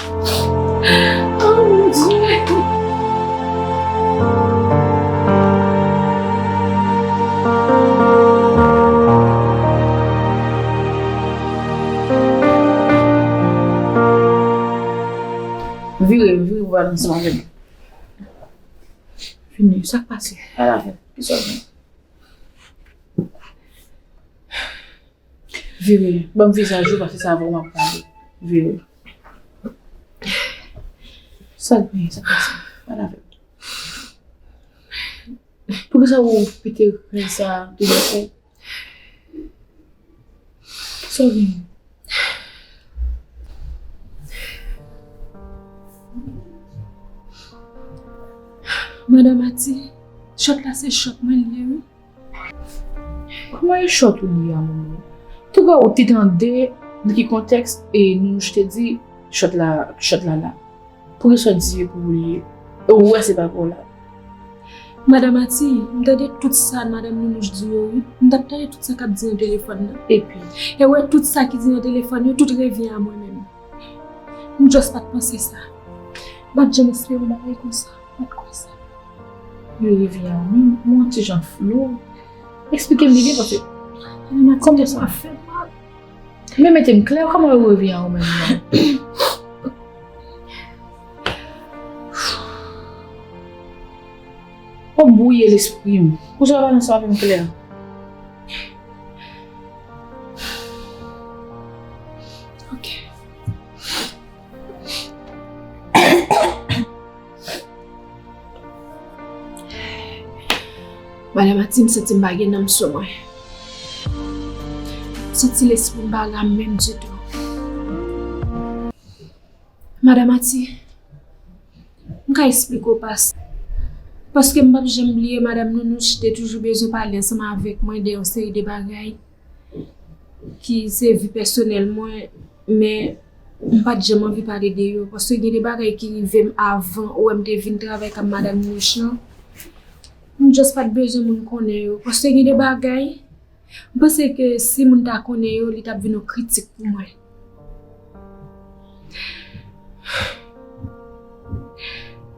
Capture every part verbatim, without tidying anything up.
Oh, mon Dieu! Vire, vire pou pale ansanm avè m. Vini, sa k pase? Pale avè m. Kisa w gen? Vire, ban m vizaj ou, paske se avè w m ap pale. Vire. Sa k gen? Sa k pase? Pale avè m. Poukisa ou pete rèl sa a toudenkou? Sa w gen? Madan Mati, chòt la se chòt mwen li ye, wi. Kòman e chòt ou li ye a, manman? Touka ou te tande nan ki kontèks e Nounouch te di chòt la, chòt la la. Poukisa w di se pou ou li ye? E ou wè se pa pou w la. Madan Mati, m tande tout sa madanm Nounouch di yo, wi. M t ap tande tout sa k ap di nan telefòn nan. Epi? E w wè tout sa ki di nan telefòn yo, tout revyen a mwen menm. M just pa t panse sa. M pa t janm espere yon bagay konsa. M pa t kwè sa. Yo revyen a ou menm, ou yon ti jan flou. Eksplike m li byen, paske... Madan Mati, kòman sa? Tèt mwen ap fè m mal. Men mete m klè, kòman yo revyen a ou menm nan? W ap bwouye lespri m. Poukisa w pa pale ansanm avè m klè? Ok. Madan Mati, m santi m pa gen nanm sou mwen. M santi lespri m pa la menm ditou. Madan Mati, m ka eksplike w pas-, paske m p ap janm bliye madanm Nounouch te toujou bezwen pale ansanm avèk mwen de yon seri de bagay ki se vi pèsonèl mwen, men m pa t janm anvi pale de yo, paske gen de bagay ki rive m avan ou wè m te vin travay kay madanm Nounouch lan. M just pa t bezwen moun konnen yo, paske gen de bagay, m panse ke si moun ta konnen yo, li t ap vin yon kritik pou mwen.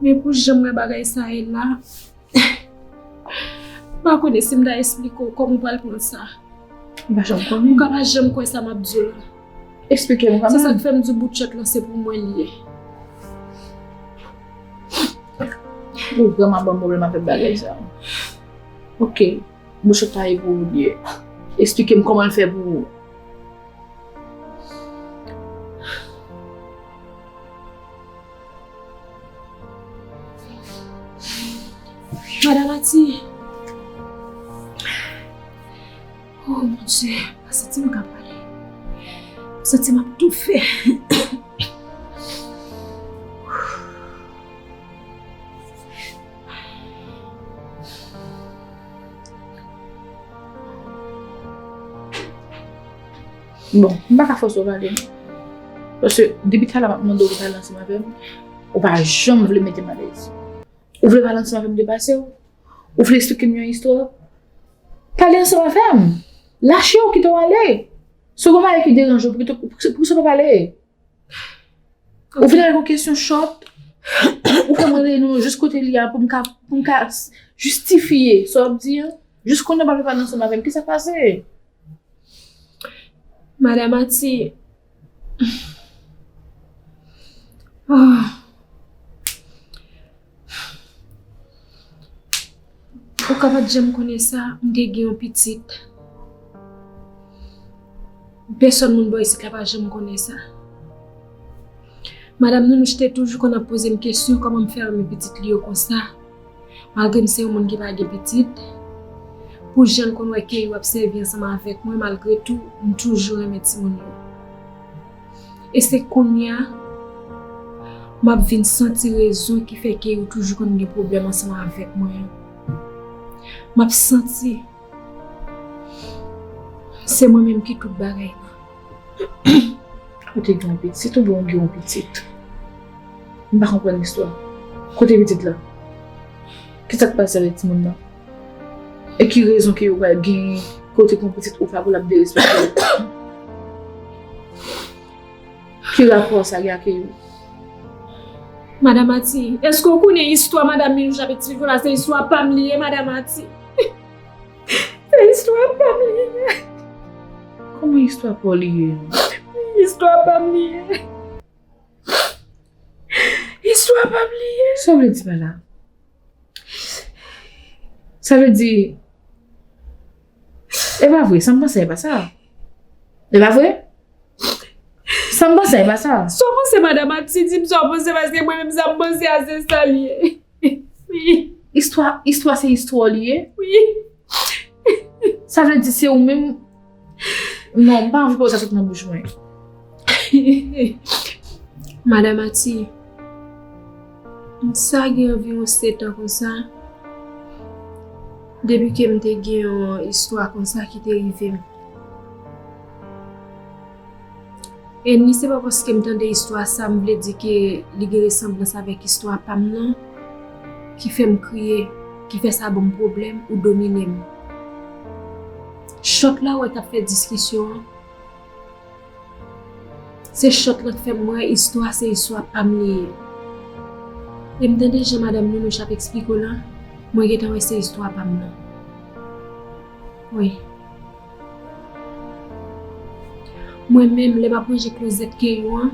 Men pou jan m wè bagay sa ye la, m pa konnen si m ta eksplike w kòman w pral pran sa. M pa janm konnen. Ou ka pa janm kwè sa m ap di w la. Eksplike m kanmenm. Se sa k fè m di w bout chòt lan se pou mwen li ye. Ou vrèman ban m pwoblèm avèk bagay sa. Ok. Bout chòt la e pou ou li ye. Eksplike m kòman l fè pou ou. Madan Mati. Oh, mon Dieu, m pa santi m ka pale. M santi m ap toufe. Bon, m pa ka fòse w pale, non. Paske depi talè m ap mande w pou pale ansanm avè m, ou pa janm vle mete m alèz. Ou vle pale ansanm avè m de pase w? Ou vle eksplike m yon istwa? Pale ansanm avè m. Lache w, kite w ale. Si w gen yon bagay ki deranje w, poukisa, poukisa w pa pale? Ou vin avèk yon kesyon chòt, ou fè m rele nou jis kote li a pou m ka, pou m ka s-, jistifye sa w ap di an. Jis kounye a w pa vle pale ansanm avè m. Kisa k pase? Madan Mati, ah. Ou ka pa t janm konnen sa, m te gen yon pitit. Pèsòn moun bò isit la pa janm konnen sa. Madanm Nounouch te toujou konn ap poze m kesyon kòman m fè renmen pitit li yo konsa, malgre m se yon moun ki pa gen pitit. Pou jan l konn wè Keyou ap sèvi ansanm avèk mwen, malgre tou, m toujou renmen timoun yo. E se kounye a, m ap vin santi rezon ki fè ke yo toujou konn gen pwoblèm ansanm avèk mwen an. M ap santi se mwen menm ki tout bagay nan. Ou te gen yon pitit, oubyen w gen yon pitit? M pa konprann istwa. Kote pitit la? Kisa k pase avèk timoun nan? E ki rezon ke yo pral gen kote pou yon pitit ou pa pou l ap derespekte l? Ki rapò sa gen ak yo? Madan Mati, èske w konnen istwa madanm Minouch avèk ti fi la se istwa pa m li ye, madanm Mati? Se istwa pa m li ye. Kòman istwa pa w li ye? Istwa pa m li ye. Istwa pa m li ye. Sa w vle di pa la? Sa vle di, e pa vre, sa m panse e pa sa. E pa vre? Sa m panse e pa sa. Sa w panse, madanm Ati? Di m sa w panse, paske mwen menm sa m panse a, se sa l ye. Wi. Istwa, istwa se istwa w li ye? Wi. Sa vle di se ou menm? Non, m pa anvi pawòl sa sot nan bouch mwen. Madanm Ati, sa gen anviwon sèt an konsa, depi ke m te gen yon istwa konsa ki te rive m. E ni se pa paske m tande istwa sa, m vle di ke li gen resanblans avèk istwa pa m nan, ki fè m kriye, ki fè sa ban m pwoblèm ou domine m. Chòt la w wè k ap fè diskisyon an, se chòt la k fè m wè istwa se istwa pa m li ye. E m tande jan madanm Nounouch ap eksplike w lan, mwen gentan wè se istwa pa m nan. Wi. Mwen menm, lè m ap ranje klozèt Keyou an,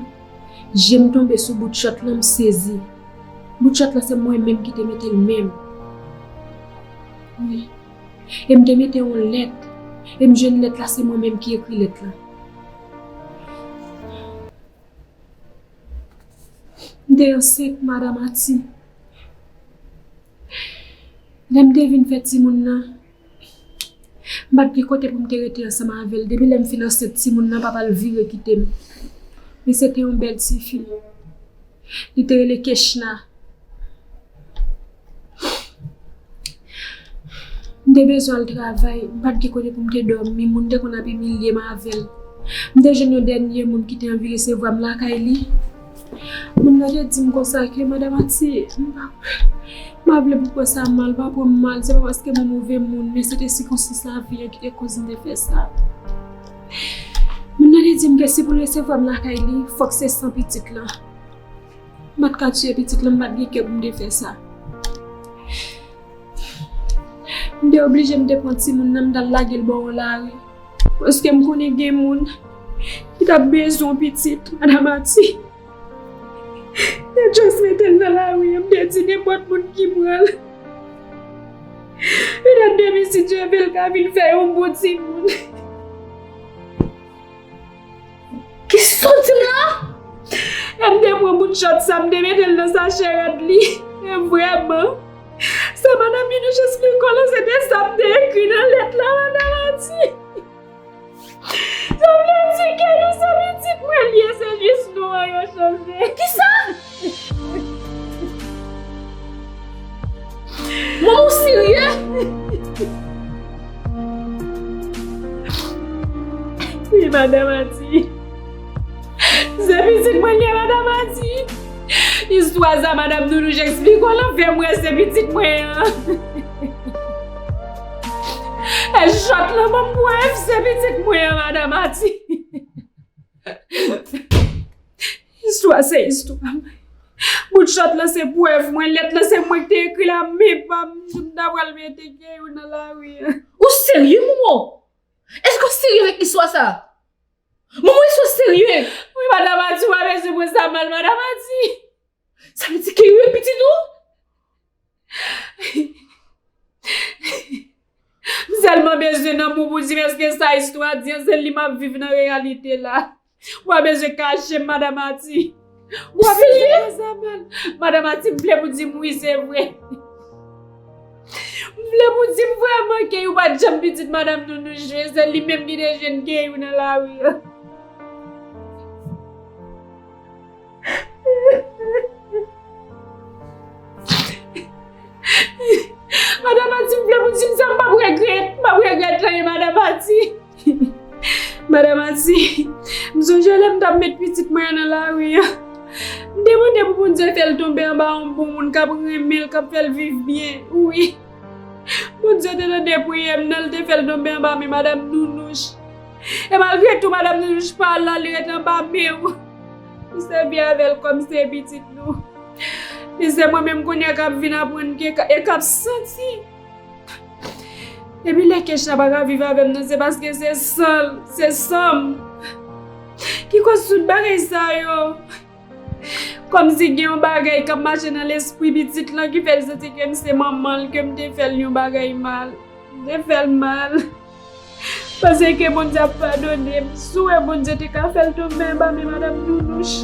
je m tonbe sou bout chòt lan, m sezi. Bout chòt lan se mwen menm ki te mete l menm. Wi. E m te mete yon lèt. E m jwenn lèt la, se mwen menm ki ekri lèt la. M te ansent, madanm Ati. Lè m te vin fè timoun nan, m pa t gen kote pou m te rete ansanm avè l. Depi lè m fin ansent timoun nan, papa l vire kite m. Men se te yon bèl tifi. Li te rele Kechna. M te bezwen al travay, m pa t gen kote pou m te dòmi, moun te konn ap imilye m avè l. M te jwenn yon dènye moun ki te anvi resevwa m lakay li. Moun nan te di m konsa ke, madanm Ati, m pa, m pa vle pou pran sa mal, pa pran m mal, se pa paske m yon move moun, men se te sikonstans lavi an ki te koz m te fè sa. Moun nan te di m ke si pou l resevwa m lakay li, fòk se san pitit lan. M pa t ka tiye pitit lan, m pa t gen kè pou m te fè sa. M te oblije, m te pran timoun nan, m t al lage l bò yon lari. Paske m konnen gen moun ki t ap bezwen yon pitit, madanm Ati. Yo just mete l nan lari an, m te di nenpòt moun ki pran l, petèt demen, si Dye vle, l ka vin fè yon bon timoun. Kisa w di m la? E m te pran bout chòt sa, m te mete l nan sachè rad li. E vrèman, sa madanm Nounouch esplike w lan, se te sa m te ekri nan lèt la, madanm Ati. Sa vle di ke nou se pitit mwen li ye, se jis non an yo chanje. Kisa? Manman, w serye? Wi, madanm Ati. Se pitit mwen li ye, madanm Ati. Istwa sa madanm Nounouch eksplike w lan fè m wè se pitit mwen an. E chòt lan ban m pwèv se pitit mwen an, madanm Ati. Istwa se istwa mwen. Bout chòt lan se pwèv mwen. Lèt lan se mwen ki te ekri l a men pa m. Jou m ta pral mete Keyou nan lari an. Ou serye, Momo? Èske w serye avèk istwa sa? Momo, èske w serye? Wi, madanm Ati, w pa bezwen pran sa mal, madanm Ati. Sa vle di Keyou e pitit ou? M sèlman bezwen nanm ou pou di m èske sa istwa di an, se li m ap viv nan reyalite la. W pa bezwen kache m, madanm Ati. W pa bezwen fè sa mal. Madanm Ati, m vle pou di m wi, se vre. M vle pou di m vrèman Keyou pa t janm pitit madanm Nounouch, se li menm ki te jwenn Keyou nan lari an. Madanm Ati, m vle pou di m sa, m p ap regrèt, m p ap regrèt anyen, madanm Ati. Madanm Ati, m sonje lè m t ap met pitit mwen an nan lari an. M te mande pou Bondye fè l tonbe anba yon bon moun k ap renmen l, k ap fè l viv byen. Wi. Bondye te tande priyè m nan, l te fè l tonbe anba men madanm Nounouch. E malgre tou, madanm Nounouch pa la, li ret anba men w. Ou sèvi avè l kòm se pitit nou. Men se mwen menm kounye a k ap vin aprann ke, e k ap santi. Epi lè Kechna pa ka viv avè m nan, se paske se san l, se san m ki koz tout bagay sa yo. Kòmsi gen yon bagay k ap mache nan lespri pitit lan ki fè l santi ke m se manman l, ke m te fè l yon bagay mal. M te fè l mal. Panse ke Bondye ap padone m. Si w wè Bondye te ka fè l tou, men ba men madanm Nounouch.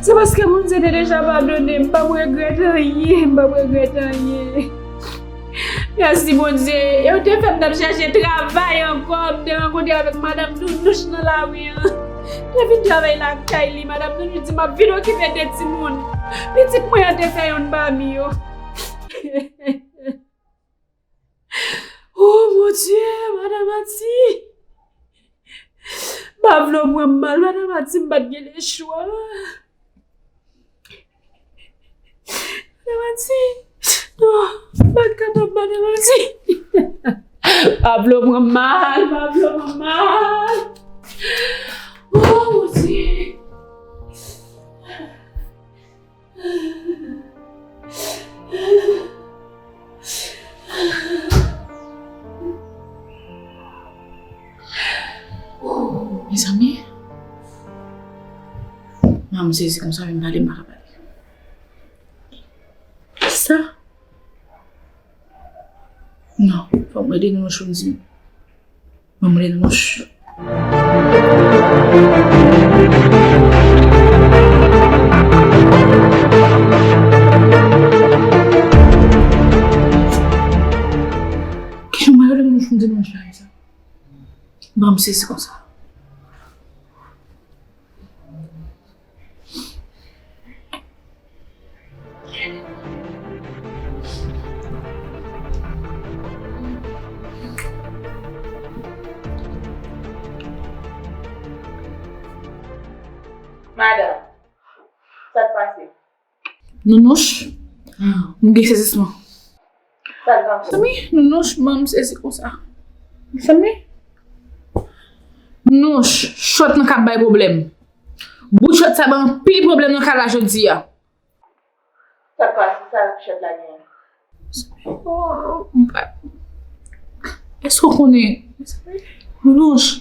Se paske Bondye te deja padone m. M p ap regrèt anyen. M p ap regrèt anyen. Mèsi Bondye. Yo te fè m t ap chache travay ankò. M te rankontre avèk madanm Nounouch nan lari an. Te vin travay lakay li. Madanm Nounouch di m ap vin okipe de timoun. Pitit mwen an te fè youn pami yo. Oh mon Dieu, madanm Ati. Pa vle w pran m mal, madanm Ati, m pa t gen lechwa. Madanm Ati, non, m pa t kapab, madanm Ati. Pa vle w pran m mal, pa vle w pran m mal. Oh mon Dieu. Mezanmi, manman m sezi konsa, menm pale m pa ka pale. Kisa? Non, fò m rele Nounouch pou m di. Mwen mwen Nounouch. Kijan mwen rele Nounouch pou m di Nounouch bagay sa? Ban m sezi konsa. Madanm, sa k pase? Nounouch, m gen sezisman. Sa k gen ankò? Mezanmi, Nounouch, manman m sezi konsa. Mezanmi, Nounouch, chòt nan k ap bay pwoblèm. Bout chòt sa ban anpil pwoblèm nan kay la jodi a. Sa k pase? Sa chòt la genyen? Oh, m pa, èske w konnen? Nounouch.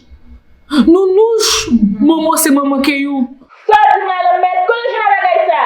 Nounouch, manman se manman Keyou. Sa w di, madanm, mèt, konnen jan bagay sa?